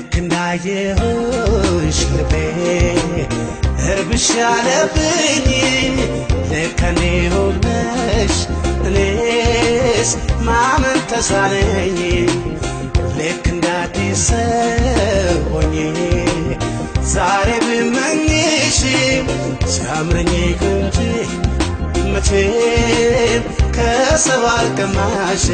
ልክ እንዳየሁሽ ልቤ እርብሽ ያለብኝ ልክ እኔ ሆነሽ እኔስ ማመን ተሳነኝ ልክ እንዳዲስ ሰው ሆኜ ዛሬ ብመኝሽ ሲያምረኝ እንጂ መቼም ከሰው አልቀማሽ።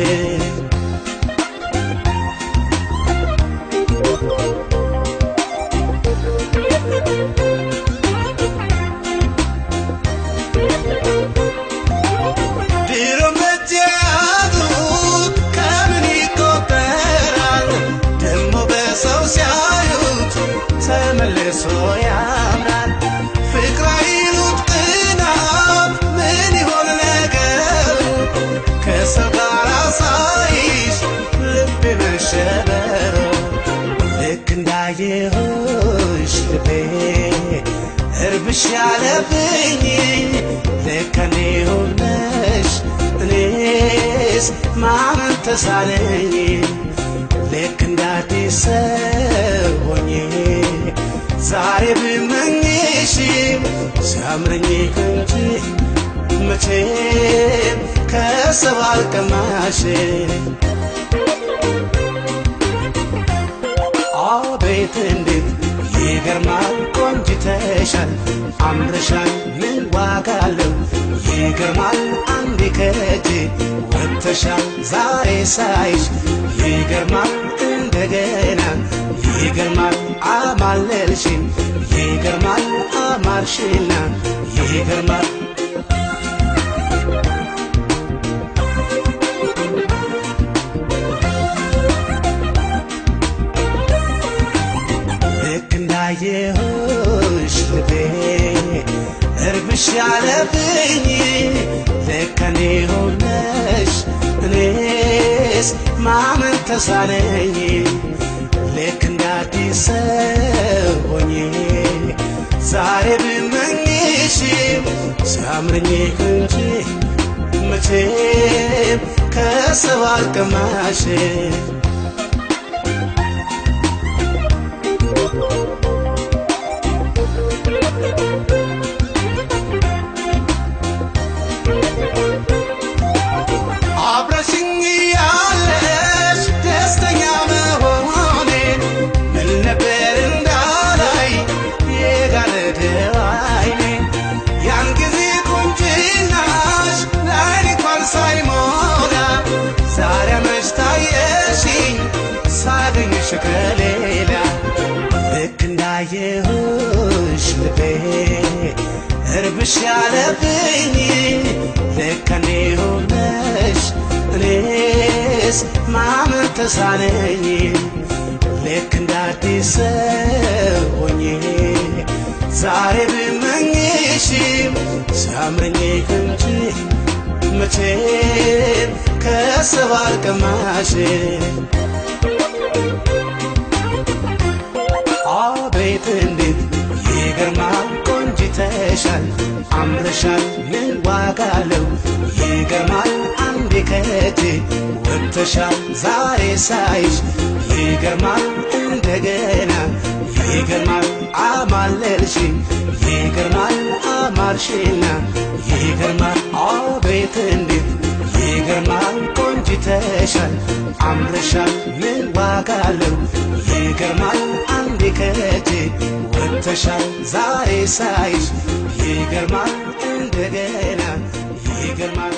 ድሮ መጃዱት ከምን ይቆጠራል ደሞ በሰው ሲያዩት ተመልሶ ያምራል። ፍቅር አይሉት ቅናት ምን ይሆን ነገሩ ከሰው ጋር ሳይሽ ልቤ መሸበሩ ልክ እንዳየሁሽ ልቤ እርብሽ ያለብኝ ልክ እኔ ሆነሽ እኔስ ማመን ተሳነኝ ልክ እንዳዲስ ሰው ሆኜ ዛሬ ብመኝሽ ሲያምረኝ እንጂ መቼም ከሰው አልቀማሽ። አቤት እንዴት ይገርማል ቆንጅተሻል አምረሻል ምን ዋጋ አለው ይገርማል አንዴ ከእጄ ወጥተሻል ዛሬ ሳይሽ ይገርማል እንደገና ይገርማል አማለልሽኝ ይገርማል አማርሽና ይገርማል። ልክ እንዳየሁሽ ልቤ እርብሽ ያለብኝ ልክ እኔ ሆነሽ እኔስ ማመን ተሳነኝ ልክ እንዳዲስ ሰው ሆኜ ዛሬ ብመኝሽ ሲያምረኝ እንጂ መቼም ከሰው አልቀማሽ። አብረሽኝ ያለሽ ደስተኛ መሆኔ ምን ነበር እንዳላይ የጋረደው አይኔ ያን ጊዜ ቁንጅናሽ ለዓይኔ እንኳን ሳይሞላ ዛሬ አምረሽ ታየሽኝ ሳገኝሽ ከሌላ ልክ እንዳየሁሽ ልቤ እርብሽ ያለብኝ ልክ እኔ ሆነሽ እኔስ ማመን ተሳነኝ ልክ እንዳዲስ ሰው ሆኜ ዛሬ ብመኝሽ ሲያምረኝ እንጂ መቼም ከሰው አልቀማሽ። አቤት እንዴት ይገርማል ቆንጅተሻል አምረሻል ምን ዋጋ አለው ይገርማል አንዴ ከእጄ ወጥተሻል ዛሬ ሳይሽ ይገርማል እንደገና ይገርማል አማለልሽኝ ይገርማል አማርሽና ይገርማል። አቤት እንዴት ይገርማል ቆንጅተሻል አምረሻል ምን ዋጋ አለው ይገርማል አንዴ ከእጄ ወጥተሻል ዛሬ ሳይሽ ይገርማል እንደገና ይገርማል።